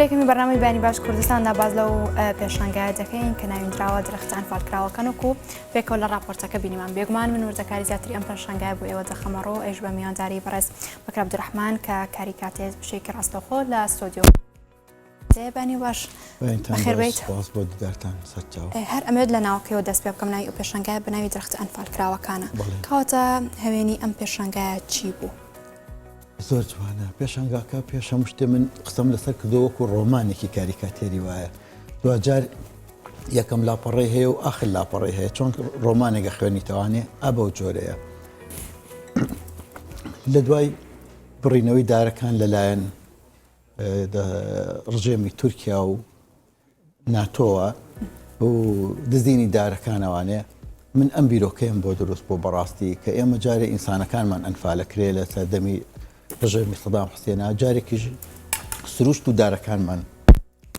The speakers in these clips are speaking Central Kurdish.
یەکەمی بەرنامەی بەیانی باش کوردستاندا باس لەو پێشانگایە دەکەین کە ناویندراوە درەختە ئەنفالکراوەکان وەکو پێکەوە لە راپۆرتەکە بینیمان بێگومان من وردەکاری زیاتری ئەم پێشانگایە بۆ ئێوە دەخەمە ڕوو ئەویش بە میوانداری بەڕێز بەکر عەبدولڕەحمان کە کاریکاتێرست بەشێکی ڕاستەوخۆ لە ستۆدیۆ بەیانی باش بەخێربێیت. سپاس بۆ دیدارتان سەرچاو. هەر ئەمەوێت لە ناوەکەیەوە دەست پێ بکەم ناوی ئەو پێشانگایە بە ناوی درەختە ئەنفالکراوەکانە کەواتە هەوێنی ئەم پێشانگایە چی بوو؟ زۆر جوانە پێشانگاکە پێش هەموو شتێ من قسەم لەسەر کردووە وەکو ڕۆمانێکی کاریکاتێری وایە دواجار یەکەم لاپەڕەی هەیە و ئاخر لاپەڕەی هەیە چۆن ڕۆمانێکە خوێنیتەوانێ ئا بەو جۆرەیە لە دوای بڕینەوەی دارەکان لەلایەن ڕژێمی تورکیا و ناتۆوە و دزینی دارەکانەوانێ من ئەم بیرۆکەیەم بۆ دروست بۆ بەڕاستی کە ئێمە جارێ ئینسانەکانمان ئەنفالەکرێ لە سەردەمی ڕژێمی سەدام حسێنا جارێکیش سروشت و دارەکانمان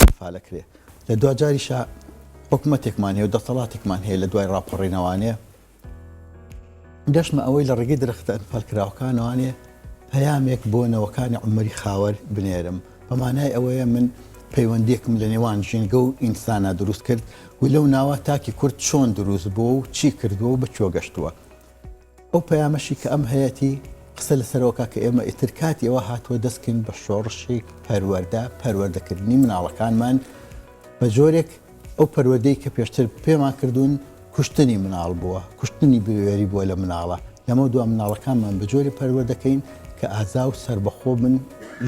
ئەنفالەکرێ لە دواجاریشا حکومەتێکمان هەیە و دەسەڵاتێکمان هەیە لە دوای ڕاپەڕینەوانێ گەشتمە ئەوەی لە ڕێگەی درەختە ئەنفالکراوەکانەوانێ پەیامێک بۆ نەوەکانی عومەری خاوەر بنێرم، بە مانای ئەوەیە من پەیوەندییەکم لە نێوان ژینگە و ئینسانا دروست کرد و لەو ناوە تاکی کورد چۆن دروست بووە و چی کردووە و بە کوێ گەشتووە. ئەو پەیامەشی کە ئەم هەیەتی قسە لەسەرەوە کا کە ئێمە ئیتر کاتی ئەوە هاتووە دەست کەین بە شۆڕشێک پەروەردە، پەروەردەکردنی مناڵەکانمان بە جۆرێک ئەو پەروەردەی کە پێشتر پێمان کردوون کوشتنی مناڵ بووە، کوشتنی بوێری بووە لە مناڵە، لەمەو دوا مناڵەکانمان بە جۆرێ پەروەردەکەین کە ئازا و سەربەخۆ بن،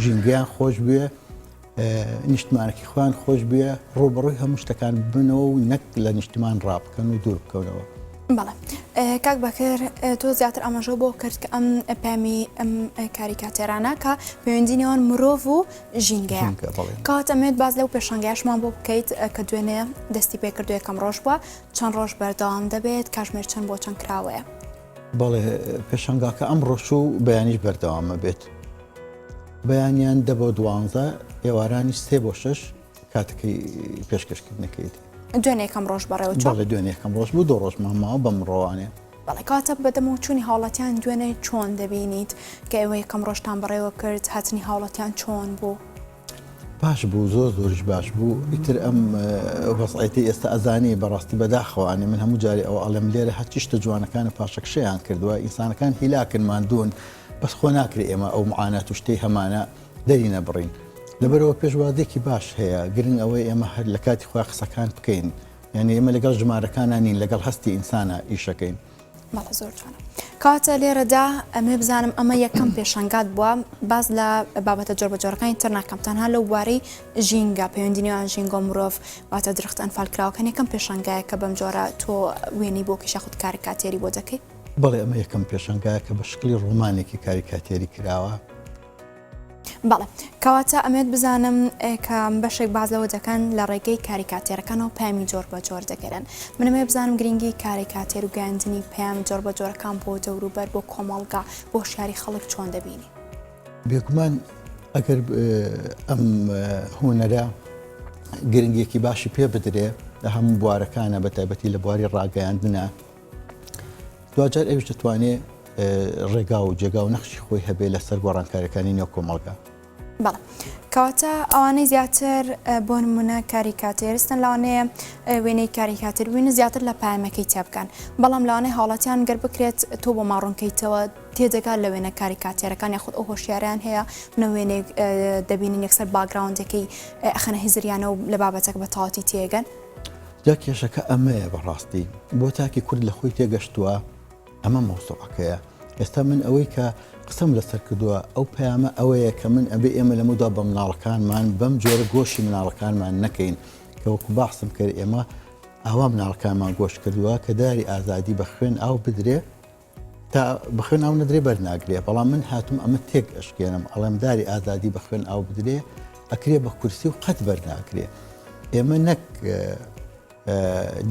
ژینگەیان خۆش بوێ، نیشتمانەکەی خۆیان خۆش بوێ، ڕووبەڕووی هەموو شتەکان ببنەوە و نەک لە نیشتمان ڕابکەن و دوور بکەونەوە. بەڵێ کاک بەکر تۆ زیاتر ئاماژە بۆ کرد کە ئەم پەیامی ئەم کاریکاتێرانە کە پەیوەندی نێوان مرۆڤ و ژینگەیە کەواتە ئەمەوێت باس لەو پێشانگایەشمان بۆ بکەیت کە دوێنێ دەستی پێکردو یەکەم ڕۆژ بووە چەند ڕۆژ بەردەوام دەبێت کاژمێر چەند بۆ چەند کراوەیە؟ بەڵێ پێشانگاکە ئەم ڕۆژ و بەیانیش بەردەوامە بێت بەیانیان دە بۆ دوانزە ئێوارانی سێ بۆ شەش کاتەکەی پێشکەشکردنەکەیتی. دوێنێ یەکەم ڕۆژ بەڕێوە چوو؟ بەڵێ دوێنێ یەکەم ڕۆژ بوو دوو ڕۆژمان ماوە بەم ڕۆوانێ. بەڵێ کەواتە بەدەمەوە چوونی هاوڵاتیان دوێنێ چۆن دەبینیت کە ئێوە یەکەم ڕۆژتان بەڕێوە کرد هاتنی هاوڵاتیان چۆن بوو؟ باش بوو زۆر زۆریش باش بوو ئیتر ئەم وەزعێتی ئێستا ئەزانی بەڕاستی بەداخەوانێ من هەموو جارێ ئەوە ئەڵێم لێرە هەرچی شتە جوانەکانە پاشەکشەیان کردووە ئینسانەکان هیلاکن ماندوون بەس خۆ ناکرێ ئێمە ئەو معانات و شتەی هەمانە دەری نەبڕین لەبەرەوە پێشوازێکی باش هەیە گرنگ ئەوەی ئێمە هەر لە کاتی خۆی قسەکان بکەین یانی ئێمە لەگەڵ ژمارەکانا نین لەگەڵ هەستی ئینسانا ئیشەکەین. بەڵێ زۆر جوانە. کەواتە لێرەدا ئەمێ بزانم ئەمە یەکەم پێشانگات بووە باس لە بابەتە جۆربەجۆرەکانی تر ناکەم تەنها لەو بوارەی ژینگە پەیوەندی نێوان ژینگە و مرۆڤ واتە درەختە ئەنفالکراوەکان یەکەم پێشانگایە کە بەم جۆرە تۆ وێنەی بۆ کێشا خود کاریکاتێری بۆ دەکەی؟ بەڵێ ئەمە یەکەم پێشانگایە کە بە شکلی ڕۆمانێکی کاریکاتێری کراوە. بەڵێ کەواتە ئەمێت بزانم کە بەشێک باز لەوە دەکەن لە ڕێگەی کاریکاتێرەکانەوە پەیامی جۆر بە جۆر دەگەرن منەمێ بزانم گرنگی کاریکاتێر و گەیاندنی پەیام جۆر بە جۆرەکان بۆ دەوروبەر بۆ کۆمەڵگا بۆ شاری خەڵک چۆن دەبینی؟ بێگومان ئەگەر ئەم هونەرە گرنگێکی باشی پێ بدرێ لە هەموو بوارەکانە بە تایبەتی لە بواری ڕاگەیاندنە دواجار ئەویش دەتوانێ ڕێگا و جێگا و نەخشی خۆی هەبێ لەسەر گۆڕانکاریەکانی نێو کۆمەڵگا. بەڵێ کەواتە ئەوانەی زیاتر بۆ نمونە کاریکاتێرستن لەوانەیە وێنەی کاریکاتێر ببینن زیاتر لە پایەمەکەی تێبگەن بەڵام لەوانەیە هاوڵاتیان گەر بکرێت تۆ بۆ ماڕوونکەیتەوە تێدەگات لە وێنە کاریکاتێرەکان یاخود ئەو هۆشیاریان هەیە نە وێنەیەک دەبینن یەکسەر background ەکەی ئەخەنە هزریانە و لە بابەتەکە بە تەواوەتی تێگەن. جا کێشەکە ئەمەیە بەڕاستی بۆ تاکی کورد لە خۆی تێگەشتووە ئەمە مەوزوعەکەیە ئێستا من ئەوەی کە قسەم لەسەر کردووە ئەو پەیامە ئەوەیە کە من ئەبێ ئێمە لەمەودا بە مناڵەکانمان بەم جۆرە گۆشی مناڵەکانمان نەکەین کە وەکو باسم کرد ئێمە ئاوا مناڵەکانمان گۆش کردووە کە داری ئازادی بە خوێن ئاو بدرێ تا بە خوێن ئاو نەدرێ بەر ناگرێ بەڵام من هاتوم ئەمە تێک ئەشکێنم ئەڵێم داری ئازادی بە خوێن ئاو بدرێ ئەکرێ بە کورسی و قەت بەر ناگرێ ئێمە نەک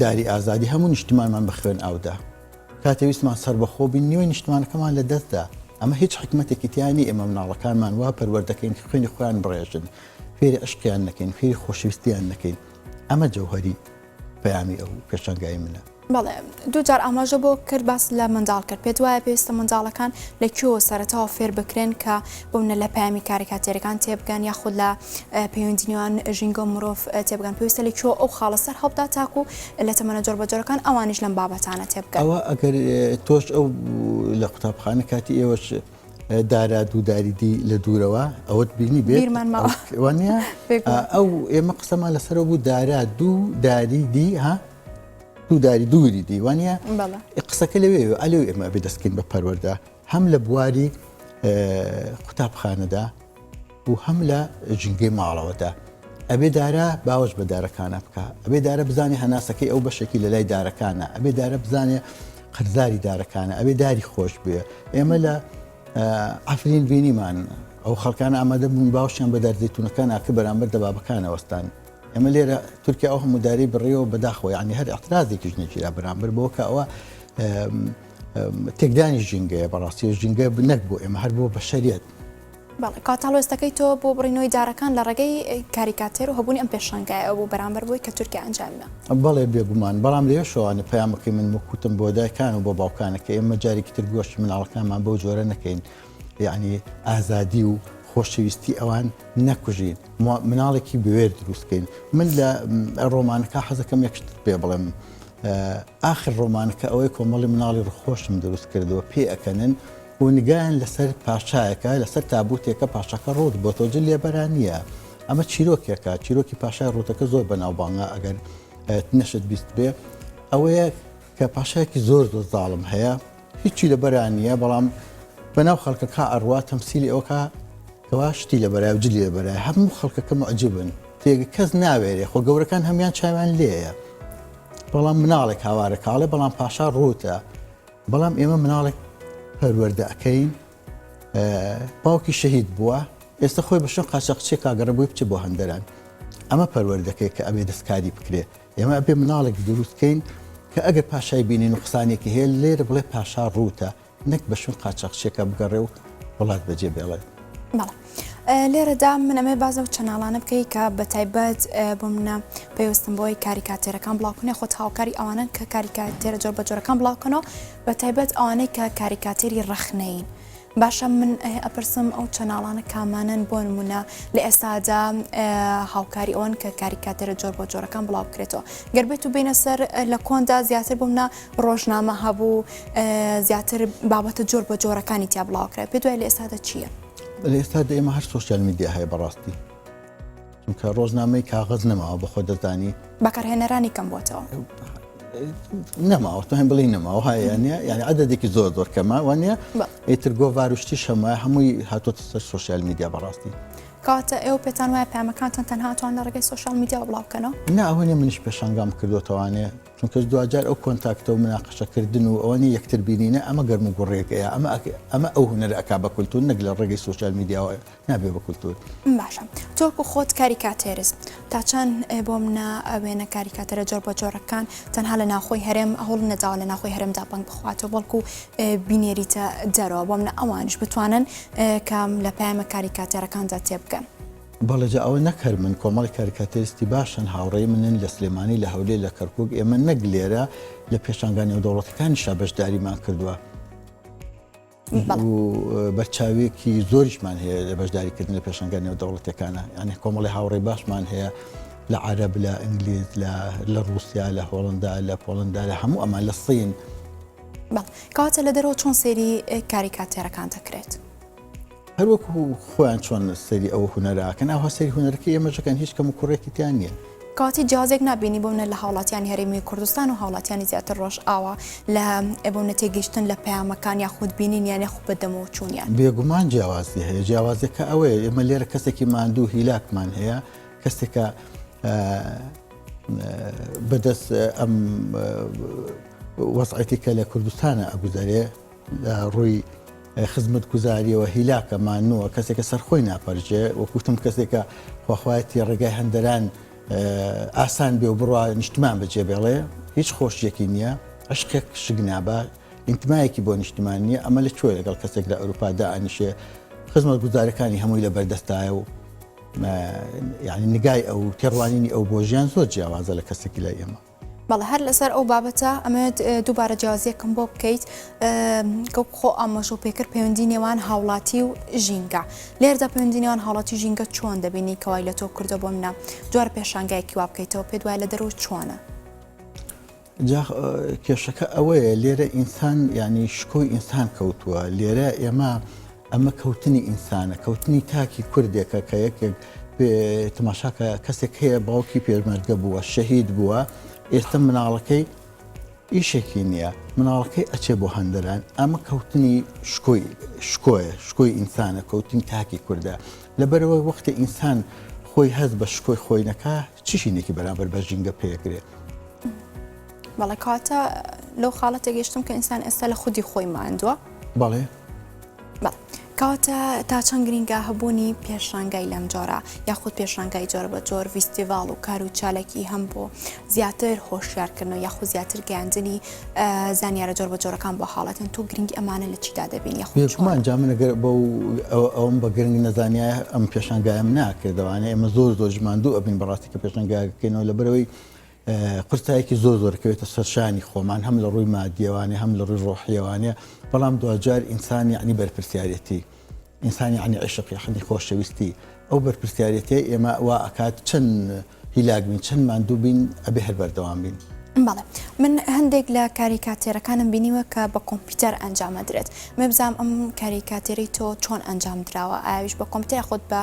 داری ئازادی هەموو نیشتمانمان بە خوێن ئاودا کاتێ ویستمان سەربەخۆ بین نیوەی نیشتمانەکەمان لە دەستدا ئەمە هیچ حکمتێکی تیانی ئێمە مناڵەکانمان وا پەروەردەکەین خوێنی خۆیان بڕێژن فێری عشقیان نەکەین فێری خۆشەویستیان نەکەین ئەمە جەوهری پەیامی ئەو پێشانگای منە. بەڵێ دووجار ئاماژە بۆ کرد باس لە منداڵ کرد پێت وایە پێویستە منداڵەکان لە کوێوە سەرەتاوە فێر بکرێن کە بۆ منە لە پەیامی کاریکاتێرەکان تێبگەن یاخود لە پەیوەندی نێوان ژینگە و مرۆڤ تێبگەن پێویستە لە کوێوە ئەو خاڵە سەر هەڵبدا تاکو لە تەمەنە جۆربەجۆرەکان ئەوانیش لەم بابەتانە تێبگەن. ئەوە ئەگەر تۆش ئەو لە قوتابخانە کاتی ئێوەش دارا دوو داری دی لە دوورەوە ئەوەت بینی بێت بیرمان ماوە. وانە بێگومان. ئەو ئێمە قسەمان لەسەرەوە بوو دارا دوو داری دی ها دوو داری دووری دی وانە بەڵێ. قسەکە لەوێ ئەلێ ئێمە ئەبێ دەستکەین بە پەروەردە هەم لە بواری قوتابخانەدا و هەم لە ژینگەی ماڵەوەدا. ئەبێ دارا باوەش بە دارەکانە بکا، ئەبێ دارە بزانێ هەناسەکەی ئەو بەشێکی لە لای دارەکانە، ئەبێ دارە بزانێ قەرزاری دارەکانە، ئەبێ داری خۆش بوێ. ئێمە لە عەفرین بینیمان ئەو خەڵکانە ئامادە بوون باوەشیان بە دار زەیتوونەکان ئاکرد بەرامبەر دەبابەکانە وەستان. ئێمە لێرە تورکیا ئەو هەموو دارەی بڕیەوە بەداخەوە یانی هەر ئیعترازێکیش نەگیرا بەرامبەر بەوە کە ئەوە تێکدانی ژینگەیە بەڕاستی ژینگە نەک بۆ ئێمە هەر بۆ بەشەریەت. بەڵێ کاک هەڵوێستەکەی تۆ بۆ بڕینەوەی دارەکان لە ڕێگەی کاریکاتێر و هەبوونی ئەم پێشانگایەوە بوو بەرامبەر بۆی کە تورکیا ئەنجامی دا. بەڵێ بێگومان، بەڵام لەوێشەوە پەیامەکەی من وەک وتم بۆ دایکان و بۆ باوکانە کە ئێمە جارێکی تر گۆشتی مناڵەکانمان بەو جۆرە نەکەین یەعنی ئازادی و خۆشەویستی ئەوان نەکوژین مناڵێکی بوێر دروست کەین من لە ڕۆمانەکە حەزەکەم یەک شتت پێ بڵێم ئاخر ڕۆمانەکە ئەوەی کۆمەڵی مناڵی ڕخۆشم دروست کردووە پێ ئەکەنن و نگایان لەسەر پاشایەکە لەسەر تابوتێکە پاشاکە ڕووت بۆتەوە جل لێبەرا نییە ئەمە چیرۆکێکە چیرۆکی پاشای ڕووتەکە زۆر بەناوبانگە ئەگەر نەشت 20 بێ ئەوەیە کە پاشایەکی زۆر زۆر زاڵم هەیە هیچی لەبەرا نییە بەڵام بەناو خەڵکەکە ئەڕوا تەمسیلی ئەوکە کەوا شتی لەبەرای و جلی لەبەرای هەموو خەڵکەکە معجبن تێگە کەس ناوێرێ خۆ گەورەکان هەمان چاویان لێیە بەڵام مناڵێک هاوارە کاڵێ بەڵام پاشا ڕووتە بەڵام ئێمە مناڵێک پەروەردە ئەکەین باوکی شەهید بووە ئێستا خۆی بە شوێن قاچاقچیەکا گەڕێ بۆی بچێ بۆ هەندەران ئەمە پەروەردەکەی کە ئەبێ دەستکاری بکرێ ئێمە ئەبێ مناڵێک دروست کەین کە ئەگەر پاشای بینی نوقسانێکی هەیە لێرە بڵێ پاشا ڕووتە نەک بە شوێن قاچاقچیەکە بگەڕێ و وڵات بەجێ بێڵێ. بەڵێ لێرەدا من ئەمێ باز لەو channel انە بکەی کە بە تایبەت بۆ منە پەیوەستم بۆی کاریکاتێرەکان بڵاوکردنی خۆت هاوکاری ئەوانن کە کاریکاتێرە جۆر بە جۆرەکان بڵاوکەنەوە بە تایبەت ئەوانەی کە کاریکاتێری ڕەخنەیین باشە من ئەپرسم ئەو channel انە کامانەن بۆ نمونە لە ئێستادا هاوکاری ئەوەن کە کاریکاتێرە جۆر بۆ جۆرەکان بڵاو بکرێتەوە گەر بێت و بینە سەر لە کۆندا زیاتر بۆ منە ڕۆژنامە هەبوو زیاتر بابەتە جۆر بە جۆرەکانی تیا بڵاوکرا پێ دوای لە ئێستادا چییە؟ لە ئێستادا ئێمە هەر social media هەیە بەڕاستی چونکە ڕۆژنامەی کاغەز نەماوە بە خۆ دەزانی بەکارهێنەرانی کەم بۆتەوە نەماوە تو هەم بڵێ نەماوە هەیە نیە یعنی عددێکی زۆر زۆر کەمە وانە ئیتر گۆڤار و شتیش هەموو هەمووی هاتۆتە سەر social media بەڕاستی کەواتە ئێوە پێتان وایە پەیامەکانتان تەنها ئەتوان لە ڕێگەی social media وە بڵاو بکەنەوە؟ نا ئەوە نیە منیش پێشانگام کردۆتەوانێ چونکە دواجار ئەو contact ە و مناقەشەکردن و ئەوە نیە یەکتر بینینە ئەمە گەرم و گوڕێکەیە ئەمە ئەمە ئەو هونەرە ئەکا بە کولتور نەک لە ڕێگەی social media وە نابێ بە کولتور. باشە تۆ وەکو خۆت کاریکاتێرست تا چەند بۆ منە وێنە کاریکاتێرە جۆر بە جۆرەکان تەنها لە ناوخۆی هەرێم هەوڵ نەداوە لە ناوخۆی هەرێمدا پەنگ بخواتەوە بەڵکو بینێریتە دەرەوە بۆ منە ئەوانیش بتوانن کە لە پەیامە کاریکاتێرەکاندا تێبگەن. بەڵێ جا ئەوە نەک هەر من کۆمەڵی کاریکاتێریستی باشن هاوڕێی منن لە سلێمانی لە هەولێر لە کەرکوک ئێمە نەک لێرە لە پێشانگا نێودەوڵەتەکانیشا بەشداریمان کردووە و بەرچاویەکی زۆریشمان هەیە لە بەشداریکردن لە پێشانگا نێودەوڵەتەکانە یعنی کۆمەڵی هاوڕێی باشمان هەیە لە عەرەب لە ئینگلیز لە ڕووسیا لە هۆڵندا لە پۆڵندا لە هەموو ئەمان لە سین کەواتە لە دەرەوە چۆن سەیری کاریکاتێرەکان دەکرێت؟ هەروەکو خۆیان چۆن سەیری ئەو هونەرە ئەکەن ئاوا سەیری هونەرەکەی ئێمەش ئەکەن هیچ کەم و کوڕێکی تیا نییە. کەواتە جیاوازێک نابینی بۆ منە لە هاوڵاتیانی هەرێمی کوردستان و هاوڵاتیانی زیاتر ڕۆژئاوا لە بۆ منە تێگەیشتن لە پەیامەکان یاخود بینینیان یاخود بە دەمەوە چوونیان؟ بێگومان جیاوازی هەیە جیاوازیەکە ئەوەیە ئێمە لێرە کەسێکی ماندوو هیلاکمان هەیە کەسێکە بەدەست ئەم وەزعێتی کە لە کوردستانە ئەگوزەرێ لە ڕووی خزمەتگوزاریەوە هیلاکە مانووە کەسێکە سەرخۆی ناپەرژێ وەکوتم کەسێکە خواخوایەتی ڕێگای هەندەران ئاسان بێ و بڕوا نیشتمان بەجێ بێڵێ هیچ خۆشیەکی نییە عشقێک شک نابا ئینتمایەکی بۆ نیشتمان نییە ئەمە لە کوێ لەگەڵ کەسێک لە ئەوروپا دائەنیشێ خزمەتگوزارەکانی هەمووی لە بەردەستایە و یعنی نگای ئەو تێڕوانینی ئەو بۆ ژیان زۆر جیاوازە لە کەسێکی لای ئێمە. بەڵێ هەر لەسەر ئەو بابەتە ئەمەوێت دووبارە جیاوازیەکم بۆ بکەیت کە خۆ ئاماژە پێکرد پەیوەندی نێوان هاوڵاتی و ژینگە لێردا پەیوەندی نێوان هاوڵاتی ژینگە چۆن دەبینی کەوای لە تۆ کردە بۆ منە دوار پێشانگایەکی وا بکەیتەوە پێت وایە لە دەرەوە چۆنە؟ جا کێشەکە ئەوەیە لێرە ئینسان یعنی شکۆی ئینسان کەوتووە لێرە ئێمە ئەمە کەوتنی ئینسانە کەوتنی تاکی کوردێکە کە یەکێک تەماشاکە کەسێک هەیە باوکی پێشمەرگە بووە شەهید بووە ئێستا مناڵەکەی ئیشێکی نییە مناڵەکەی ئەچێ بۆ هەندەران ئەمە کەوتنی شکۆی شکۆیە شکۆی ئینسانە کەوتنی تاکی کوردە لەبەرەوە وەختی ئینسان خۆی هەست بە شکۆی خۆی نەکا چ شینێکی بەرامبەر بە ژینگە پێکرێ بەڵێ کەواتە لەو خاڵە تێگەشتم کە ئینسان ئێستا لە خودی خۆی ماندووە. بەڵێ. بەڵێ کەواتە تا چەند گرینگە هەبوونی پێشانگای لەم جۆرە یاخود پێشانگای جۆر بە جۆر ڤیستیڤاڵ و کار و چالاکی هەم بۆ زیاتر هۆشیارکردنەوە یاخود زیاتر گەیاندنی زانیارە جۆر بە جۆرەکان بۆ حاڵەتن تۆ گرنگی ئەمانە لە چیدا دەبینی یاخود بێگومان جا من ئەگەر بەو ئەوەم بە گرنگ نەزانیایە ئەم پێشانگایەم ناکردەوانێ ئێمە زۆر زۆر ماندوو ئەبین بەڕاستی کە پێشانگاکەینەوە لەبەرەوەی قورسایەکی زۆر زۆر کەوێتە سەر شانی خۆمان هەم لە ڕووی مادیەوانێ هەم لە ڕووی ڕۆحیەوانێ بەڵام دواجار ئینسان یعنی بەرپرسیارەتی ئینسان یعنی عشق یعنی خۆشەویستی ئەو بەرپرسیارەتی ئێمە وا ئەکات چەند هیلاک بین چەند ماندوو بین ئەبێ هەر بەردەوام بین. بەڵێ من هەندێک لە کاریکاتێرەکانم بینیوە کە بە کۆمپیوتەر ئەنجام ئەدرێت من بزانم ئەم کاریکاتێرەی تۆ چۆن ئەنجام دراوە ئاویش بە کۆمپیوتەر یاخود بە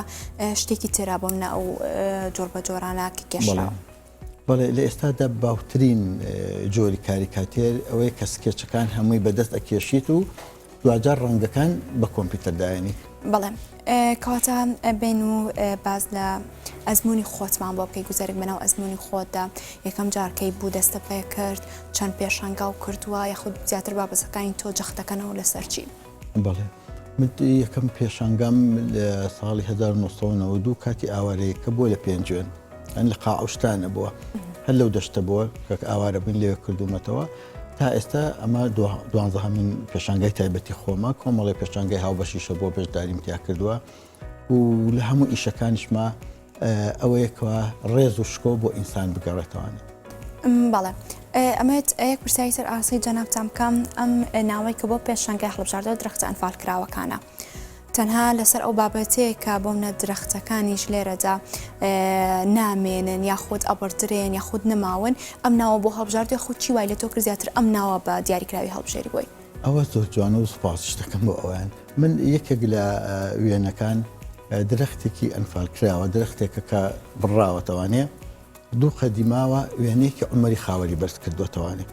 شتێکی ترە بۆ منە ئەو جۆر بە جۆرانە کە کێشراوە. بەڵێ لە ئێستادا باوترین جۆری کاریکاتێر ئەوەیە کە سکێچەکان هەمووی بەدەست ئەکێشیت و دواجار ڕەنگەکان بە کۆمپیوتەر دایەنی. بەڵێ کەواتە بێن و باس لە ئەزموونی خۆتمان بۆ بکەی گوزەرێک بەناو ئەزموونی خۆتدا یەکەم جار کەی بوو دەستە پێ کرد چەند پێشانگاو کردووە یاخود زیاتر بابەتەکانی تۆ جەختەکەنەوە لەسەر چی؟ بەڵێ من یەکەم پێشانگام لە ساڵی 1992 کاتی ئاوارەیەکە بووە لە پێنجوێن ئەن لە قاعشتانە بووە هەر لەو دەشتە بووە کە ئاوارە بووین لەوێ کردومەتەوە تا ئێستا ئەمە دوانزەهەمین پێشانگای تایبەتی خۆمە کۆمەڵی پێشانگای هاوبەشیشە بۆ بەشداریم تیا کردووە و لە هەموو ئیشەکانیشما ئەوەیە کەوا ڕێز و شکۆ بۆ ئینسان بگەڕێتەوانێ. بەڵێ ئەمەوێت یەک پرسیاری تر ئاراستەی جەنابتان بکەم ئەم ناوەی کە بۆ پێشانگای هەڵبژاردەوە درەختە ئەنفالکراوەکانە تەنها لەسەر ئەو بابەتەیە کە بۆ منە درەختەکانیش لێرەدا نامێنن یاخود ئەبڕدرێن یاخود نەماون ئەم ناوە بۆ هەڵبژارد یاخود چی وای لە تۆ کرد زیاتر ئەم ناوە بە دیاریکراوی هەڵبژێری بۆی؟ ئەوە زۆر جوانە و سوپاسیش دەکەم بۆ ئەویان من یەکێک لە وێنەکان درەختێکی ئەنفال کراوە درەختێکە کە بڕاوەتەوانێ دوو قەدی ماوە وێنەیەکی عومەری خاوەری بەرز کردوەتەوانێ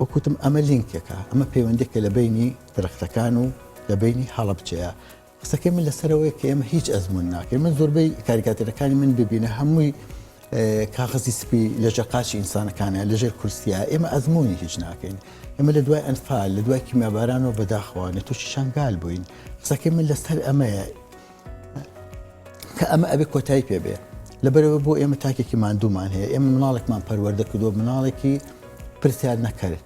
وەکوتم ئەمە لینکێکە ئەمە پەیوەندێکە لە بینی درەختەکان و لە بینی هەڵەبجەیە قسەکەی من لەسەرەوەی کە ئێمە هیچ ئەزمون ناکەین من زۆربەی کاریکاتێرەکانی من ببینە هەمووی کاغەزی سپی لەژێر قاچی ئینسانەکانە لەژێر کورسیە ئێمە ئەزمموی هیچ ناکەین ئێمە لە دوای ئەنفال لە دوای کیمیابارانەوە بەداخەوە تووشی شنگال بووین قسەکەی من لەسەر ئەمەیە کە ئەمە ئەبێ کۆتایی پێ بێ لەبەرەوە بۆ ئێمە تاکێکی ماندوومان هەیە ئێمە مناڵێکمان پەروەردە کردووە مناڵێکی پرسیار نەکرد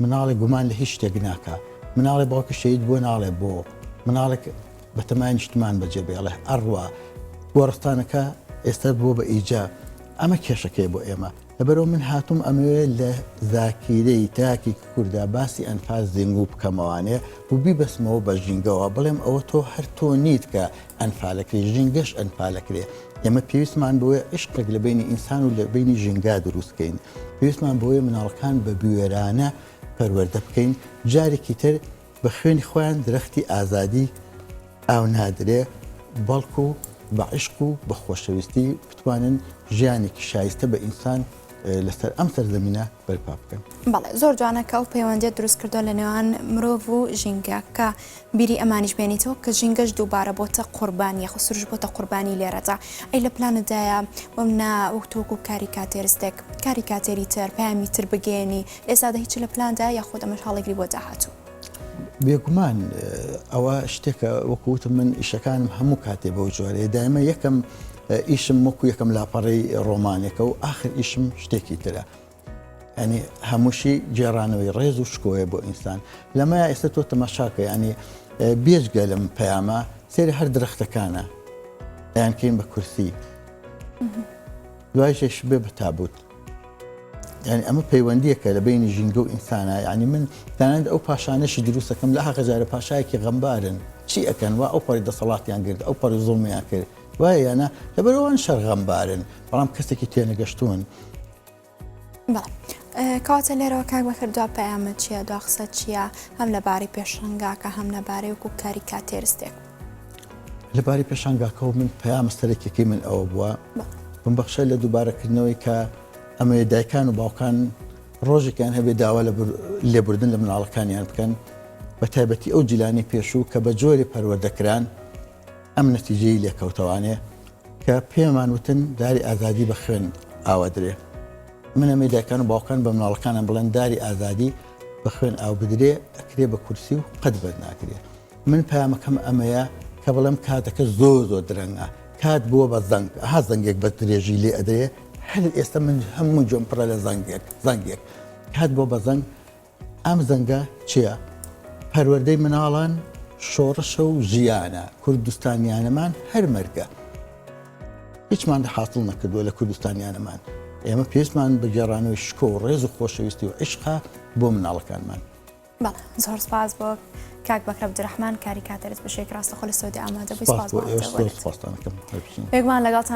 مناڵێک گومان لە هیچ شتێک ناکا مناڵێ باوکی شەهید بووە ناڵێ بۆ مناڵێک بەتەمای نیشتمان بەجێ بێڵێ ئەڕوا گۆڕستانەکە ئێستا بووە بە ئیجا ئەمە کێشەکەی بۆ ئێمە لەبەرەوە من هاتووم ئەمەوێ لە زاکیرەی تاکی کووردا باسی ئەنفال زیندوو بکەمەوانێ و بیبەستمەوە بە ژینگەوە بڵێم ئەوە تۆ هەر تۆ نیت کە ئەنفالەکرێ ژینگەش ئەنفالەکرێ ئێمە پێویستمان بۆیە عیشقێک لە بینی ئینسان و لە بینی ژینگا دروست بکەین پێویستمان بۆیە مناڵەکان بە بوێرانە پەروەردە بکەین جارێکی تر بە خوێنی خۆیان درەختی ئازادی ئاو نادرێ بەڵکو بە عیشق و بە خۆشەویستی بتوانن ژیانێکی شایستە بە ئینسان لەسەر ئەم سەرزەمینە بەرپا بکەن. بەڵێ زۆر جوانە کە ئەو پەیوەندیەت دروست کردوە لە نێوان مرۆڤ و ژینگە کە بیری ئەمانیش بێنیتەوە کە ژینگەش دووبارە بۆتە قوربانی یاخود سروشت بۆتە قوربانی لێرەدا ئەی لە پلانتدایە بۆم نا وەک تۆ وەکو کاریکاتێرستێک کاریکاتێری تر پەیامی تر بگەیەنی ئێستادا هیچ لە پلاندایە یاخود ئەمەش هەڵەگری بۆ داهاتوو؟ بێگومان ئەوە شتێکە وەکو وتم من ئیشەکانم هەموو کاتێ بەو جۆرەیە دایمە یەکەم ئیشم وەکو یەکەم لاپەڕەی ڕۆمانێکە و ئاخر ئیشم شتێکی ترە ینی هەمووشی گێڕانەوەی ڕێز و شکۆیە بۆ ئینسان لەمە ئێستا تۆ تەماشاکە ینی بێجگە لەم پەیامە سێری هەر درەختەکانە ئەیانکەین بە کورسی دوایشش بێ بە تابوت. یعنی ئەمە پەیوەندیەکە لە بینی ژینگە و ئینسانە یعنی من تەنانەت ئەو پاشانەشی دروستەکەم لە هەقە جارە پاشایەکی غەمبارن چی ئەکەن وا ئەو پەڕی دەسەڵاتیان گرت ئەو پەڕی زوڵمیان کرد وایە یانە لەبەرئەوان شەر غەمبارن بەڵام کەسێکی تێنەگەشتوون. بەڵێ کەواتە لێرەوە کاک بەکر دوا پەیامت چییە دوا قسەت چییە هەم لەبارەی پێشەنگاکە هەم لەبارەی وەکو کاریکاتێرستێک؟ لەبارەی پێشانگاکەەوە من پەیامە سەرەکیەکەی من ئەوە بووە بمبەخشە لە دووبارەکردنەوەی کە ئەمەیە دایکان و باوکان ڕۆژێکیان هەبێ داوا لە لێبوردن لە مناڵەکانیان بکەن بە تایبەتی ئەو جیلانی پێشوو کە بە جۆری پەروەردەکران ئەم نەتیجەی لێکەوتەوانێ کە پێمان وتن داری ئازادی بە خوێن ئاوەدرێ من ئەمەی دایکان و باوکان بە مناڵەکانم بڵێن داری ئازادی بە خوێن ئاو بدرێ ئەکرێ بە کورسی و قەت بەر ناکرێ من پەیامەکەم ئەمەیە کە بڵێم کاتەکە زۆر زۆر درەنگە کات بووە بە زەنگ ها زەنگێک بە درێژی لێ ئەدرێ هەر ئێستا من هەموو جۆم پڕە لە زەنگێک زەنگێک کات بۆ بە زەنگ ئەم زەنگە چییە؟ پەروەردەی مناڵان شۆڕشە و ژیانە کوردستانیانەمان هەر مەرگە هیچمان حاصل نەکردووە لە کوردستانیانەمان ئێمە پێویستمان بە گێڕانەوەی شکۆ و ڕێز و خۆشەویستی و عیشقە بۆ مناڵەکانمان. بەڵێ زۆر سپاس بۆ کاک بەکر عەبدولڕەحمان کاریکاتەرست بەشێک ڕاستەخۆ لە سعودیە ئامادە بووی سپاس بۆ ئێوەش زۆر سپاستان ئەکەم. بێگومان لەگەڵتان.